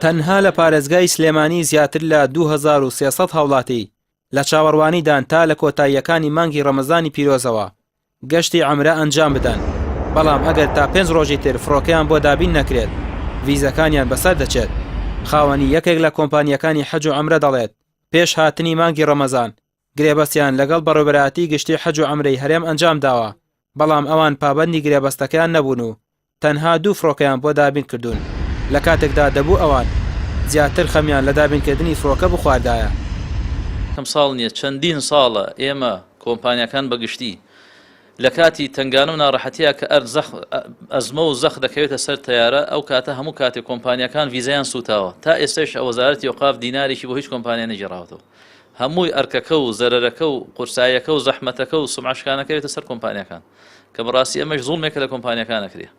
تەنها لە پارێزگای سلێمانی زیاتر لە 2300 هاوڵاتی لە چاوەڕوانیدان تا لە کۆتاییەکانی مانگی ڕەمەزانی پیرۆزەوە گەشتی عەمرە ئەنجام بدەن، بەڵام ئەگەر تا پێنج ڕۆژی تر فڕۆکەیان بۆ دابین نەکرێت ڤیزەکانیان بەسەر دەچێت. خاوەنی یەکێک لە کۆمپانییەکانی حەج و عەمرە دەڵێت، پێش هاتنی مانگی ڕەمەزان گرێبەستیان لەگەڵ بەڕێوەبەرایەتی گشتی حەج و عەمرەی هەرێم ئەنجام داوە، بەڵام ئەوان پابەندی گرێبەستەکەیان نەبوون و تەنها دوو فڕۆکەیان بۆ دابین کردوون، لە کاتێکدا دەبوو ئەوان زیاتر خەمیان لە دابینکردنی فڕۆکە بخواردایە. یەکەم ساڵ نییە، چەندین ساڵە ئێمە کۆمپانیاکان بە گشتی لە کاتی تەنگانە و ناڕەحەتییا کە ئەزمە و زەخت دەکەوێتە سەر تەیارە، ئەو کاتە هەموو کاتێک کۆمپانیاکان ڤیزەیان سووتاوە، تا ئێستەش وەزارەتی ئەوقاف دینارێکی بۆ هیچ کۆمپانیا نەگێڕاوەتەوە. هەمووی ئەرکەکە و زەرەرەکە و قورساییەکە و زەحمەتەکە و سومعەشکانەکە بێتە سەر کۆمپانیاکان. کە بەڕاستی ئەمەش زوڵمێکە لە کۆمپانیاکان ئەکرێ.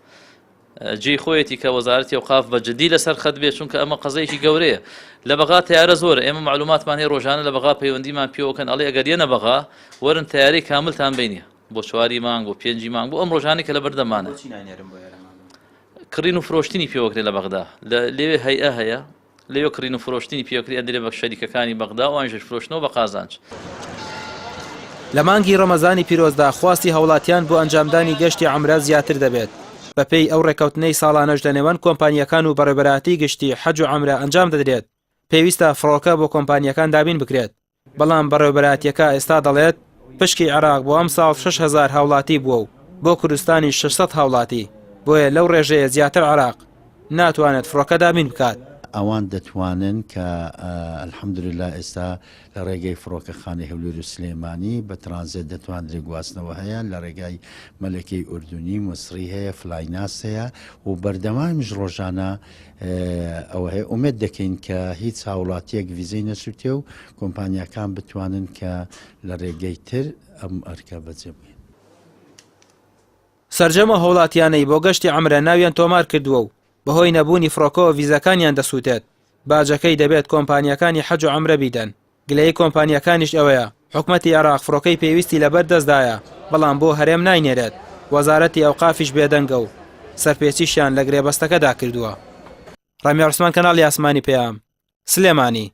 جێی خۆیەتی کە وەزارەتی ئەوقاف بە جدی لەسەر خەت بێت چونکە ئەمە قەزەیەکی گەورەیە لە بەغا تیارە زۆرە ئێمە معلوماتمان هەیە ڕۆژانە لە بەغا پەیوەندیمان پێوەکەن ئەڵێ ئەگەر یەنە بەغا وەرن تیارەی کاملتان بینیە بۆ چواری مانگ بۆ پێنجی مانگ بۆ ئەم ڕۆژانەی کە لە بەردەمانە کڕین و فرۆشتنی پێوەکرێ لە بەغدا لەوێ هەیە هەیە لەوێ کڕین و فرۆشتنی پێکرێ ئەدرێ بە شەریکەکانی بەغدا و ئەوانیش ئەیفرۆشنەوە بە قازانج. لە مانگی ڕەمەزانی پیرۆزدا خواستی هاوڵاتیان بۆ ئەنجامدانی گەشتی عەمرە زیاتر دەبێت، بەپێی ئەو ڕێککەوتنەی ساڵانەش لەنێوان کۆمپانیاکان و بەڕێوەبەرایەتی گشتی حەج و عەمرە ئەنجام دەدرێت، پێویستە فڕۆکە بۆ کۆمپانیاکان دابین بکرێت. بەڵام بەڕێوەبەرایەتییەکە ئێستا دەڵێت، پشکی عێراق بۆ ئەمساڵ 6000 هاوڵاتی بووە و بۆ کوردستانیش 600 هاوڵاتی، بۆیە لەو ڕێژەیە زیاتر عێراق ناتوانێت فڕۆکە دابین بکات. ئەوان دەتوانن کە الحمدللە ئێستا لە ڕێگەی فڕۆکەخانەی هەولێر و سلێمانی بە ترانزێت دەتواندرێت گواستنەوە هەیە، لە ڕێگای مەلەکەی ئوردونی، میسری هەیە، فلایناس هەیە و بەردەوامیش ڕۆژانە ئەوە هەیە ئومێد دەکەین کە هیچ هاوڵاتیەک ڤیزەی نەسووتێ و کۆمپانیاکان بتوانن کە لە ڕێگەی تر ئەم ئەرکە بەجێ بگەن. سەرجەم ئەو هاوڵاتیانەی بۆ گەشتی عەمرە ناویان تۆمار کردووە و بەهۆی نەبوونی فڕۆکەوە ڤیزەکانیان دەسووتێت، باجەکەی دەبێت کۆمپانیاکانی حەج و عەمرە بیدەن. گلەیی کۆمپانیاکانیش ئەوەیە حکومەتی عێراق فڕۆکەی پێویستی لەبەر دەستدایە، بەڵام بۆ هەرێم ناینێرێت، وەزارەتی ئەوقافیش بێدەنگە و سەرپێچیشیان لە گرێبەستەکەدا کردووە. ڕامیار عوسمان کەناڵی ئاسمانی پەیام، سلێمانی.